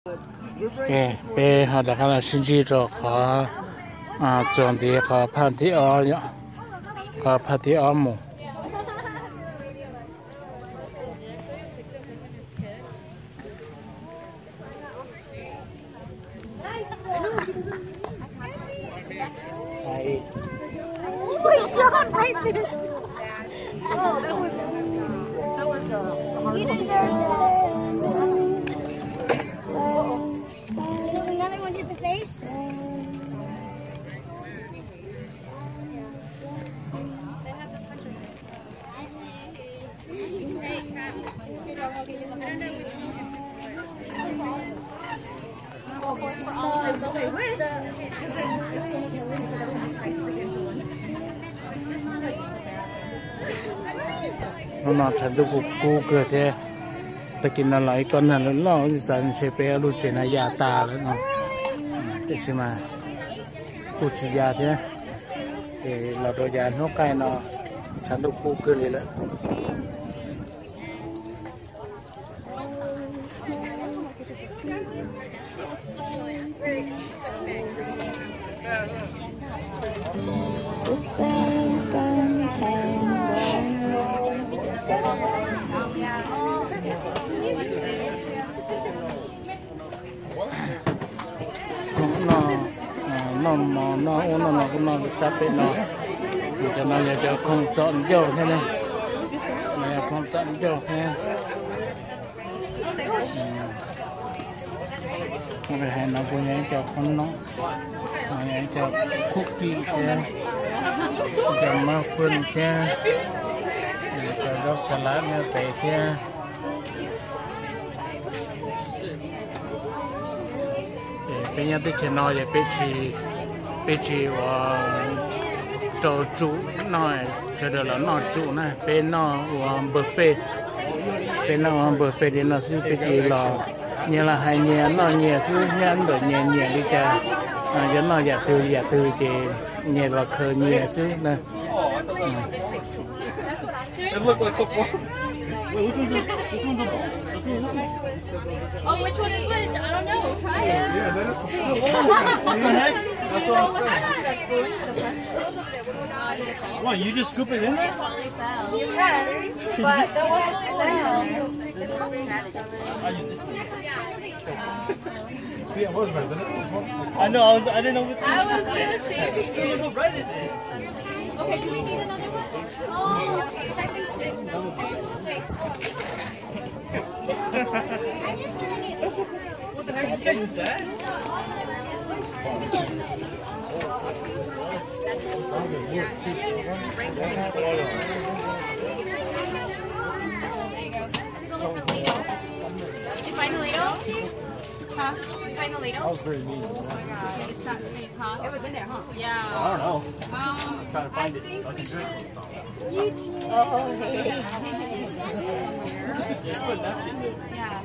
Peb ho rov qab los sib ntsib rau qhov txuas ntxiv qhov phaj thib ob, qhov phaj thib ob mus. Another one just in case. Hnub no tshav ntuj kuj kub kawg thiab. Tag kis no los ib kob nag loj loj, xav ntshe peb lub tsev no ya tas lawm no, tiam sis mas kuj tsis ya thiab. Ces los rau yav hnub qaij no tshav ntuj kub kawg li lawm. Khoom noj, noj mov noj ub noj no kuj noj sab pem no. Cov no yog cov khoom txom ncauj thiab ne, yog khoom txom ncauj thiab. Hais no kuj yog ib co khoob noob, yog ib co cookies thiab, ib co muffin thiab, cov zaub xas lav nyob pem thiab. Ces peb nyob teb chaws no ces peb tsis, peb tsis ua rau tsum noj, sawv daws los noj tsum na, peb noj ua buffet. Peb noj ua buffet li no xwb, peb cia los nyias los hais nyias noj nyias xwb, nyias ntawm nyias nyiam li cas, yuav noj yam twg yam twg ces nyias los khaws nyias xwb na. It looked like football. Wait, which one's your, which one's your ball? Oh, which one is which? I don't know. Try it. Yeah, that is football. See? What the heck? That's what I'm saying. What, you just scoop it in? It probably fell. But there was a spell. It's called strategy. I use this one. See, it was better than it was. I know, I was, I didn't know what I was gonna say. It's gonna go right in there. Okay, do we need another one? Oh, okay, 'cause I can sit. Okay, wait. What the heck, you can't use that? Did you find the ladle? Huh? Did you find the ladle? That was very neat. Oh my God. It's not safe, huh? It was in there, huh? Yeah. I don't know. Um, I'm trying to find it so I can drink. Oh, hey. Yeah.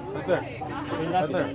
Right there. Right there.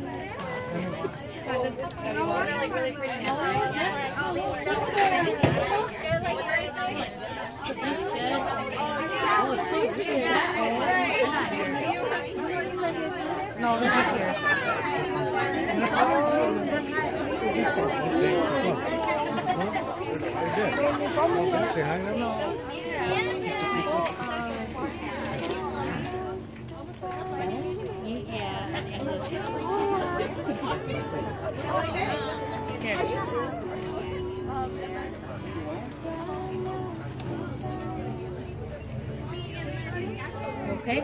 Okay.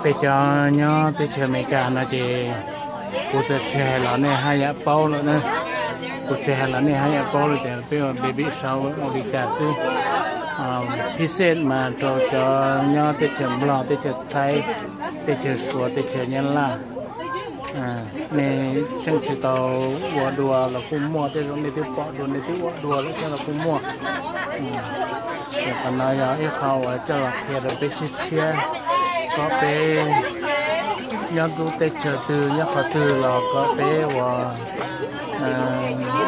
Peb cov nyob teb chaws Amelikas no ces kuv txawm tsis hais los nej haj yam paub lawm na. Kuv tsis hais los nej haj yam paub lawm tias peb ua baby shower ua li cas xwb. Phij xej mas rau cov nyob teb chaws Nplog, teb chaws Thaib, teb chaws Suav, teb chaws Nyab Laj. Nej tseem tsis tau ua dua los kuj muaj, tej zaum nej twb pom dua, nej twb ua dua lawm thiab los kuj muaj. Ces qhov no yog ib qho uas coj los qhia rau peb sib tshiab, kom peb nyob lub teb chaws twg nyob qhov twg los kom peb ua,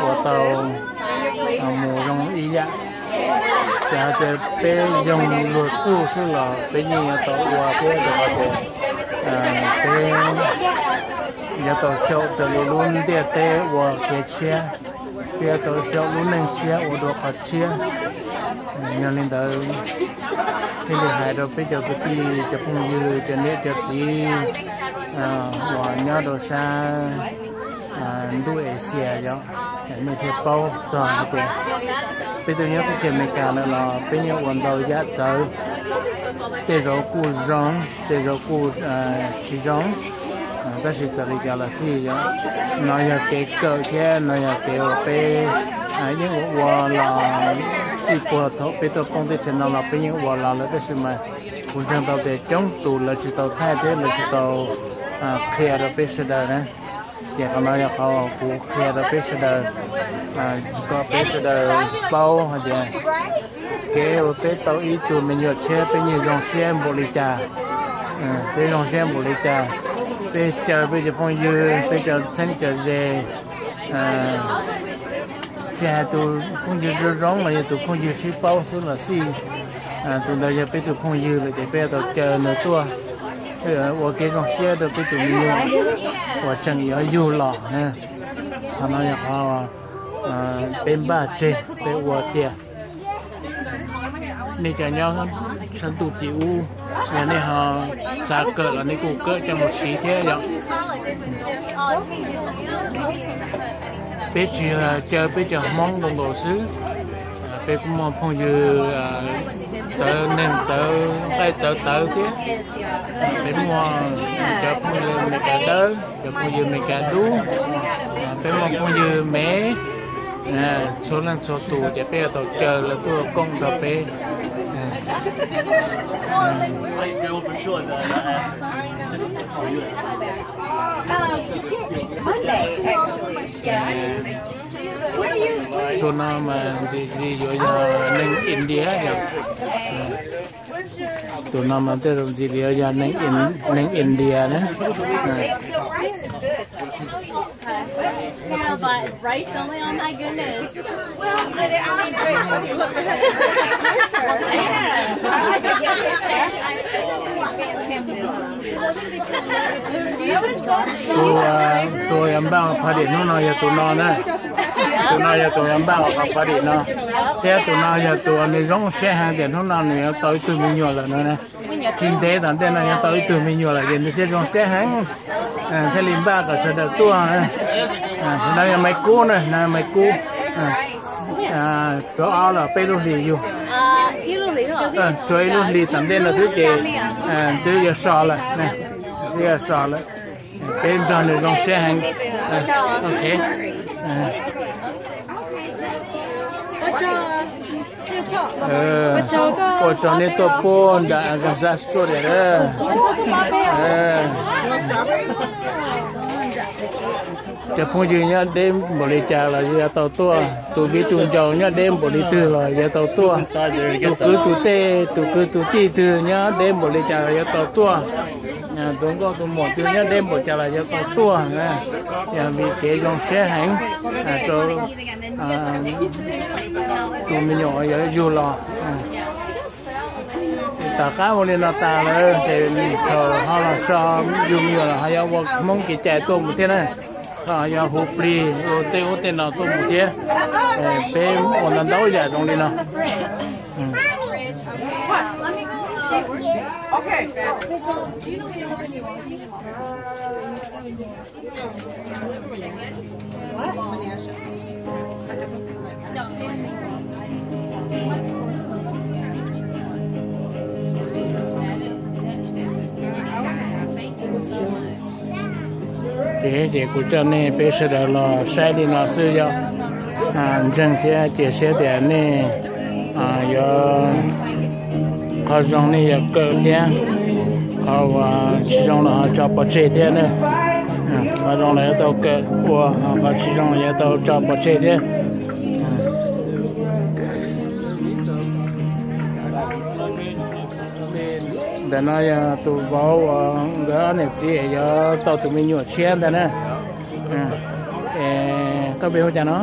ua tau mus zoo ib yam. Txawm hais tias peb yoog luag txuj xwb los peb yeej yuav tau ua thiab, rau qhov tias peb yuav tau xyaum raws li lub ntiaj teb ua kev tshiab, peb yuav tau xyaum lub neej tshiab ua dua qhov tshiab. Yog li ntawd thiaj li hais rau peb cov kwv tij, cov phooj ywg, cov niam cov txiv uas nyob rau sab ntuj Asia yom, nej thiaj paub txog hais tias peb tus nyob teb chaws Amelikas lawm los peb yeej ua ntau yam txawv, tej zaum kuj zoo, tej zaum kuj tsis zoo, tab sis txawm li cas los xij yom, no yog kev kawm thiab no yog kev uas peb yeej ua ua los txij puag thaum peb tuaj poob teb chaws no los peb yeej ua los lawm, tab sis mas kuv ntseeg tau tias coob tus lawv tsis tau thaij thiab lawv tsis tau qhia rau peb sawv daws na. Ces qhov no yog qhov kuv qhia rau peb sawv daws, kom peb sawv daws paub hais tias kev uas peb tau ib tug me nyuam tshiab peb yeej zoo siab npaum li cas, peb zoo siab npaum li cas, peb caw peb cov phooj ywg, peb cov txheeb cov ze, tsis hais tus phooj ywg zoo zoo los yog tus phooj ywg sib paub xwb los xij, tus ntawd yog peb tus phooj ywg lawm ces peb yuav tau caw nws tuaj ua kev zoo siab rau peb tus me nyuam uas tseem yuav yug los na. Qhov no yog qhov peb npaj tseg peb ua tiag. Nej cov nyob sab ntuj tim ub, yog nej ho xav kawm los nej kuj kawm coj mus siv thiab yom. Peb tsis caw peb cov Hmoob nkaus nkaus xwb, peb kuj muaj phooj ywg txawv neeg txawv nqaij txawv tawv thiab. Peb muaj cov phooj ywg Amelikas dawb, cov phooj ywg Amelikas dub, peb muaj phooj ywg Mev, txhua leej txhua tus ces peb yuav tau caw lawv tuaj koom nrog peb. Tus no mas ntxim li yuav yog neeg India yom. Tus no mas tej zaum ntxim li yuav yog neeg India na. Tus, tus yuav npaj qhov party hnub no yog tus no na. Tus no yog tus yuav npaj qhov party no, thiab tus no yog tus nws zoo siab heev tias hnub no nws yuav tau ib tug me nyuam lawm no na. Tsis ntev tom ntej no yuav tau ib tug me nyuam lawm ces nws thiaj zoo siab heev, thiaj li npaj kom sawv daws tuaj. No yog Maiv Kub na, no Maiv Kub. Tsuav ob los peb lub hlis yug, tsuav ib lub hlis tom ntej no xwb ces twb yuav so lawm, twb yuav so lawm. Peb nrog nws zoo siab heev. Ok. Ua tsaug nej tuaj puag nram Gaza Studio. Cov phooj ywg nyob deb npaum li cas los yuav tau tuaj, tus viv tus ncaus nyob deb npaum li twg los yuav tau tuaj, tus kwv tus tij, tus kwv tus tij twg nyob deb npaum li cas los yuav tau tuaj, tus nkauj tus muam twg nyob deb npaum cas los yuav tau tuaj. Yog vim kev zoo siab heev rau tus me nyuam uas yuav yug los. Tom qab ua li no tas lawm ces thaum ho los so yug me nyuam los ho yuav ua Hmoob kev cai tuaj mus thiab na. Ho yuav hu plig ua tej ub tej no tuaj mus thiab. Peb ua ntau ntau yam zoo li no. Ces kuv coj nej peb sawv daws los saib li no xwb yog ntseeg thiab cia siab tias nej yuav, qhov zoo nej yuav kawm thiab, qhov uas tsis zoo los ho tso pov tseg thiab na. Qhov zoo los yuav tau kawm ua, qhov tsis zoo los yuav tau tso pov tseg thiab. Ntawm no yog tus vauv uas nkawd ob niam txiv yuav tau tus me nyuam tshiab ntag na. Koj npe hu cas no?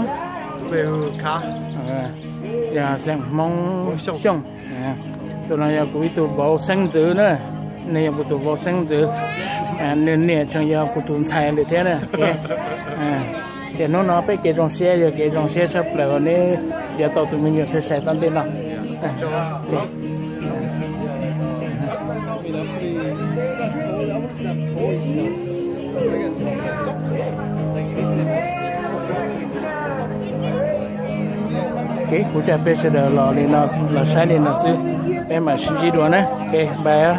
Yog xeem Hmoob Xyooj. Tus no yog kuv ib tug vauv xeeb ntxwv na. Nws yog kuv tus vauv xeeb ntxwv. Nws niam tseem yog kuv tus ntxhais lawm thiab na. Ces hnub no peb kev zoo siab yog kev zoo siab tshaj plaws uas neb yuav tau tus me nyuam sai sai tom ntej no. Kuv coj peb sawv daws los li no, los saib li no xwb, peb mam sib ntsib dua na. Bye.